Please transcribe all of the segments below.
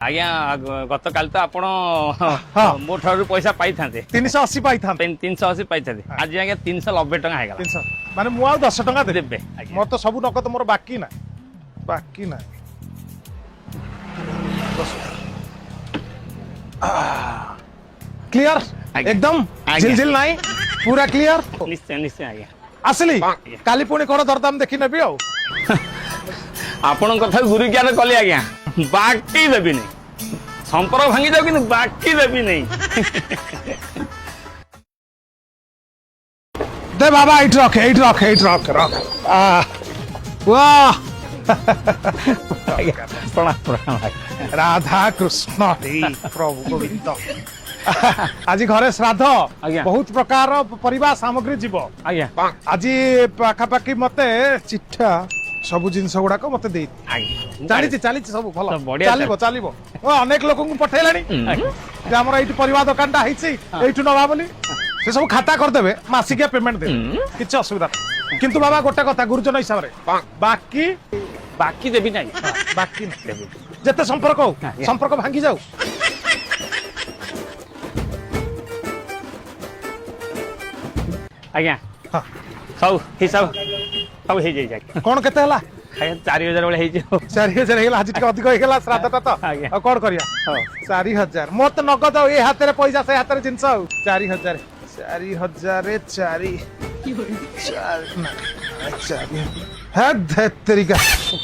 ଆଜ୍ଞା, ଗତକାଲି ତ ଆପଣ ହଁ। ମୋ ଠାରୁ ପଇସା ପାଇଥାନ୍ତେ। 380 ପାଇଥାନ୍ତେ। 380 ପାଇଥାନ୍ତେ। ଆଜି ଆଜ୍ଞା 390 ଟଙ୍କା ହେଇଗଲା। 300 ମାନେ ମୁଁ ଆଉ 10 ଟଙ୍କା ଦେବି। ଦେବେ ଆଜ୍ଞା। ମୋର ତ ସବୁ ନଗଦ, ମୋର ବାକି ନା ବାକି ନା। କ୍ଲିୟର? ଆଜ୍ଞା। ଏକଦମ? ଆଜ୍ଞା। ଝିଲଝିଲ ନାହିଁ, ପୁରା କ୍ଲିୟର? ନିଶ୍ଚୟ ନିଶ୍ଚୟ ଆଜ୍ଞା। ଆସିଲି, କାଲି ପୁଣି କଣ ଦରଦାମ ଦେଖି ନେବି ଆଉ। ଆପଣଙ୍କ କଥା ଗୁରୁ ଜ୍ଞାନ କଲି ଆଜ୍ଞା, ବାକି ଦେବିନି। ସମ୍ପର୍କ ଭାଙ୍ଗି ଯାଉ କିନ୍ତୁ ବାକି ଦେବି ନାହିଁ। ଦେ ବାବା, ଏଇଠି ରଖ, ଏଇଠି ରଖ, ଏଇଠି ରଖ, ରଖ। ବାহ! ଆଜ୍ଞା, ପ୍ରଣାମ ପ୍ରଣାମ ଆଜ୍ଞା। ରାଧା କୃଷ୍ଣ, ହେ ପ୍ରଭୁ ଗୋବିନ୍ଦ। ଆଜି ଘରେ ଶ୍ରାଦ୍ଧ। ଆଜ୍ଞା। ବହୁତ ପ୍ରକାର ପରିବା ସାମଗ୍ରୀ ଯିବ। ଆଜ୍ଞା। ଆଜି ପାଖାପାଖି ମତେ ଚିଠା ସବୁ ଜିନିଷ ଗୁଡାକ ମତେ ଦେଇ। ଆଜ୍ଞା। ଚାଲିଛି ଚାଲିଛି, ସବୁ ଭଲ। ତ ବଢିଆ। ଚାଲିବ ଚାଲିବ। ଓ, ଅନେକ ଲୋକଙ୍କୁ ପଠେଇଲାଣି ଯେ ଆମର ଏଇଠି ପରିବା ଦୋକାନଟା ହେଇଛି, ଏଇଠୁ ନବା ବୋଲି। ସେ ସବୁ ଖାତା କରିଦେବେ, ମାସିକିଆ ପେମେଣ୍ଟ ଦେବେ, କିଛି ଅସୁବିଧା ନାହିଁ। କିନ୍ତୁ ବାବା, ଗୋଟେ କଥା ଗୁରୁଜନ ହିସାବରେ, ବାକି ବାକି ଦେବି ନାହିଁ। ବାକି ନାହିଁ। ଦେବି। ଯେତେ ସମ୍ପର୍କ ହଉ, ଆଜ୍ଞା। ସମ୍ପର୍କ ଭାଙ୍ଗି ଯାଉ। ଆଜ୍ଞା। ହଁ। ସବୁ ହିସାବ ସବୁ ହେଇଯାଇଛି ଆଜ୍ଞା। କଣ କେତେ ହେଲା? ଆଜ୍ଞା, 4000 ଭଳିଆ ହେଇଛି ଆଉ। 4000 ହେଇଗଲା। ଆଜି ଟିକେ ଅଧିକ ହେଇଗଲା, ଶ୍ରାଦ୍ଧଟା ତ। ଆଜ୍ଞା। ଆଉ କଣ କରିବା? ହଉ। 4000, ମୋର ତ ନଗଦ ଆଉ, ଏ ହାତରେ ପଇସା ସେ ହାତରେ ଜିନିଷ। ଆଉ 4000, 4000, ଚାରି ଚାରି ନା, ଚାରି ହେ ଧେତେରିକା,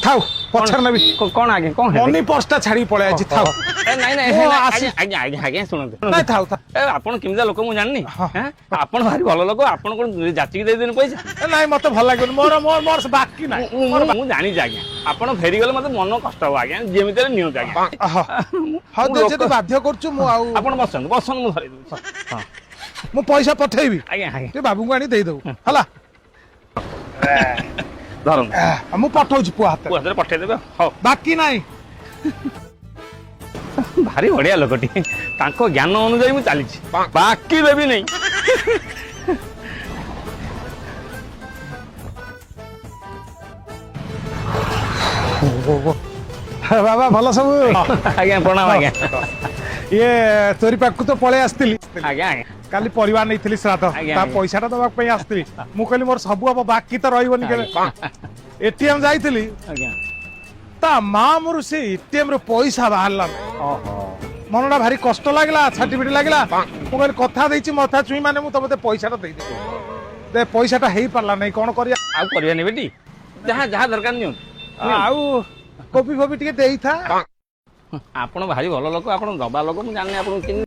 ଥାଉ, ପଛରେ ନେବି। କଣ ଆଜ୍ଞା, କଣ ହେଲା? ମନି ପର୍ସଟା ଛାଡିକି ପଳେଇ ଆଇଛି, ଥାଉ। ଏ, ନାଇଁ ନାଇଁ। ମୁଁ ନାଇଁ, ଆଜ୍ଞା ଆଜ୍ଞା ଆଜ୍ଞା, ଶୁଣନ୍ତୁ। ନାଇଁ, ଥାଉ ଥାଉ। ଏ, ଆପଣ କେମିତିଆ ଲୋକ ମୁଁ ଜାଣିନି। ହଁ। ହେଁ? ଆପଣ ଭାରି ଭଲ ଲୋକ, ଆପଣ କଣ ଯାଚିକି ଦେଇଦେନି ପଇସା? ଏ, ନାଇଁ, ମତେ ଭଲ ଲାଗିବନି। ମୋର ମୋର ମୋର ବାକି ନାହିଁ। ମୁଁ ଜାଣିଛି ଆଜ୍ଞା, ଆପଣ ଫେରିଗଲେ ମତେ ମନ କଷ୍ଟ ହବ ଆଜ୍ଞା। ଯେମିତି ହେଲେ ନିଅନ୍ତୁ ଆଜ୍ଞା। ହଉ, ମୁଁ ଦେ, ଯଦି ଲୋକ- ବାଧ୍ୟ କରୁଛୁ ମୁଁ ଆଉ ଆପଣ ବସନ୍ତୁ ବସନ୍ତୁ, ମୁଁ ଧରି ଦଉଛି। ହଁ। ମୁଁ ପଇସା ପଠେଇବି। ଆଜ୍ଞା ଆଜ୍ଞା। ଟିକେ ବାବୁଙ୍କୁ ଆଣି ଦେଇଦବୁ, ହେଲା? ଧରନ୍ତୁ। ମୁଁ ପଠଉଛି ପୁଅ ହାତରେ। ପୁଅ ହାତରେ ପଠେଇଦେବେ, ହଉ। ବାକି ନାହିଁ। ଭାରି ବଢିଆ ଲୋକଟି, ତାଙ୍କ ଜ୍ଞାନ ଅନୁଯାୟୀ ମୁଁ ଚାଲିଛି, ବାକି ଦେବି ନାହିଁ। ବାବା, ଭଲ ସବୁ? ଆଜ୍ଞା, ପ୍ରଣାମ ଆଜ୍ଞା। ଇଏ ତୋରି ପାଖକୁ ତ ପଳେଇ ଆସିଥିଲି। ଆଜ୍ଞା ଆଜ୍ଞା। କାଲି ପରିବା ନେଇଥିଲି ଶ୍ରାଦ୍ଧ, ଆଜ୍ଞା, ତା ଆଜ୍ଞା। ପଇସାଟା ଦବା ପାଇଁ ଆସିଥିଲି। ମୁଁ କହିଲି ମୋର ସବୁ ହବ, ବାକି ତ ରହିବନି କେବେ। ଏଟିଏମ ଯାଇଥିଲି। ଆଜ୍ଞା। ତା ମା ମୋର, ସେ ଏଟିଏମ ରୁ ପଇସା ବାହାରିଲା। ଓହୋ। ମନଟା ଭାରି କଷ୍ଟ ଲାଗିଲା, ଛାଟି ପିଟି ଲାଗିଲା। ମୁଁ କହିଲି କଥା ଦେଇଛି ମଥା ଛୁଇଁ, ମାନେ ମୁଁ ତ ମତେ ପଇସାଟା ଦେଇଦେବି ଦେ, ପଇସାଟା ହେଇପାରିଲା ନାହିଁ। କଣ କରିବା? ଆଉ ପରିବା ନେବେଟି? ଯାହା ଯାହା ଦରକାର ନିଅନ୍ତୁ। ଆଉ କୋବି ଫୋବି ଟିକେ ଦେଇଥା। ଆପଣ ଭାରି ଭଲ ଲୋକ, ଆପଣ ଦବା ଲୋକ, ମୁଁ ଜାଣିନି ଆପଣଙ୍କୁ ଚିହ୍ନି।